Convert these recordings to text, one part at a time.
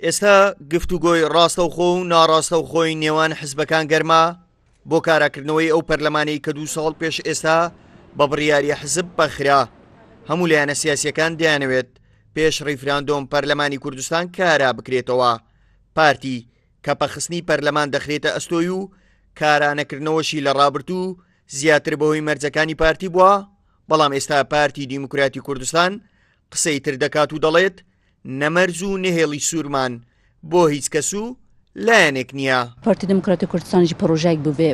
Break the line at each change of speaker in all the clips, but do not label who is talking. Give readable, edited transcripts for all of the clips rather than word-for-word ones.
ئێستا گفتوگۆی ڕاستەوخۆ و ناڕاستەوخۆی نێوان حزبەکان گەرمە بۆ کاراکردنەوەی ئەو پەرلەمانەی کە دوو ساڵ پێش ئێستا بە بڕیاری حزب پەکخرا. هەموو لایەنە سیاسییەکان دەیانەوێت پێش ڕیفراندۆم پەرلەمانی کوردستان کارا بکرێتەوە. پارتی کە پەکخستنی پەرلەمان دەخرێتە ئەستۆی و کارانەکردنەوەشی لە ڕابردوو زیاتر بەهۆی مەرجەکانی پارتی بووە، بەڵام ئێستا پارتی دیموکراتی کوردستان قسەی تر دەکات و دەڵێت نە مەرج و نە هێڵی سوورمان بۆ هیچ کەس و لایەنێک نییە.
پارتی دیموکراتی کوردستان ژی پرۆژەیەک بۆ ڤێ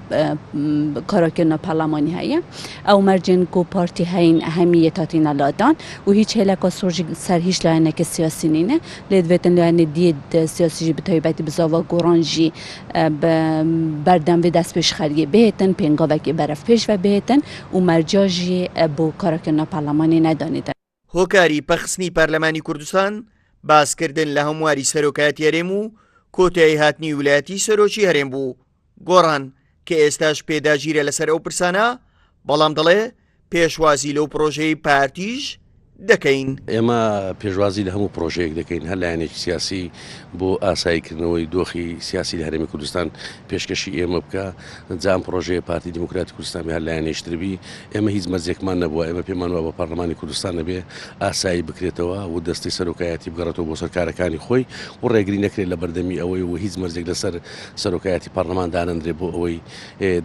کاراکردنا پەرلەمانی هەیە. ئەو مەرجێن کو پارتی هەین هەمی تاتینە لادان و هیچ هێلەکا سوور ژی سەر هیچ لایەنێکی سیاسی نینە. لێ دڤێتن لایەنێ دیێ سیاسی ژی بتایبەتی بزاڤا گۆڕان ژی بە بەردەم ڤێ دەستپێشخەریێ بهێتن، پێنگاڤەکێ بەرەڤ پێش ڤە بهێتن و مەرجا ژی بۆ کاراکردنا پەرلەمانێ نەدانێتن.
هۆکاری پەکخستنی پەرلەمانی کوردستان باسکردن لە هەمواری سەرۆکایەتی هەرێم و کۆتایی هاتنی ولایەتی سەرۆکی هەرێم بوو. گۆڕان کە ئێستاش پێداگیرە لەسەر ئەو پرسانە، بەڵام دەڵێ پێشوازی لەو پرۆژەی پارتیش دەکەین.
ئێمە پێشوازی لە هەموو پرۆژەیەک دەکەین، هەر لایەنێکی سیاسی بۆ ئاساییکردنەوەی دۆخی سیاسی لە هەرێمی کوردستان پێشکەشی ئێمە بکا، جا ئەم پرۆژەیە پارتی دیموکراتی کوردستان بێ هەر لایەنێکی تر بی، ئێمە هیچ مەرجێکمان نەبووە، ئێمە پێمان وابووە پەرلەمانی کوردستان ئەبێ ئاسایی بکرێتەوە و دەستەی سەرۆکایەتی بگەڕێتەوە بۆ سەر کارەکانی خۆی و ڕێگری نەکرێت لە بەردەمی ئەوەی و هیچ مەرجێک لەسەر سەرۆکایەتی پەرلەمان دانەنرێ بۆ ئەوەی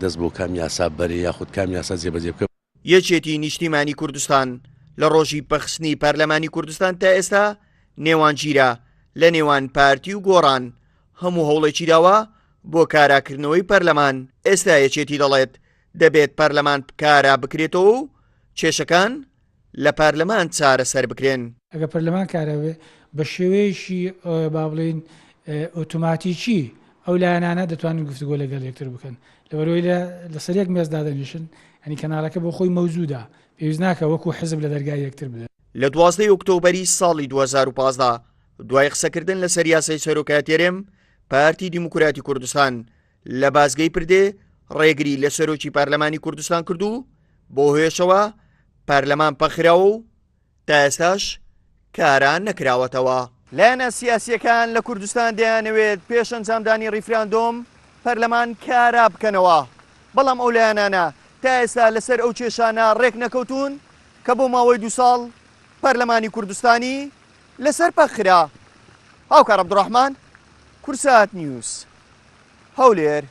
دەست بۆ کام یاسا بەرێ یاخود کام یاسا جێبەجێ بکە.
یەکێتی نیشتیمانی کوردستان لە ڕۆژی پەخستنی پەرلەمانی کوردستان تا ئێستا نێوانگیرە لە نێوان پارتی و گۆڕان، هەموو هەوڵێکی داوە بۆ کاراکردنەوەی پەرلەمان، ئێستا یەکێتی دەڵێت دەبێت پەرلەمان کارا بکرێتەوە و کێشەکان لە پەرلەمان چارەسەر بکرێن.
ئەگەر پەرلەمان کارا بێ بە شێوەیەکی با بڵێین ئۆتۆماتیکی ئەو لایەنانە دەتوانن گفتوگۆ لەگەڵ یەکتر بکەن لەبەرئەوەی لەسەر یەک مێز دادەنیشن یانی کەناڵەکە بۆ خۆی مەوجودە پێویست ناکا وەکو حزب لە دەرگای یەکتر بدەن.
لە 12 ی ئۆکتۆبەری ساڵی 2015 دوای قسەکردن لەسەر یاسای سەرۆکایەتی هەرێم، پارتی دیموکراتی کوردستان لە بازگەی پردێ ڕێگری لە سەرۆکی پەرلەمانی کوردستان کرد و بۆ هۆیەشەوە پەرلەمان پەکخراوە و تا ئێستاش کارا نەکراوەتەوە. لایەنە سیاسییەکان لە کوردستان دەیانەوێت پێش ئەنجامدانی ڕیفراندۆم پەرلەمان کارا بکەنەوە، بەڵام ئەو لایەنانە تا ئێستا لەسەر ئەو کێشانە ڕێکنەکەوتوون کە بۆ ماوەی دوو ساڵ پەرلەمانی کوردستانی لەسەر پەکخرا. هاوکار عەبدولڕەحمان، کوردسات نیوز، هەولێر.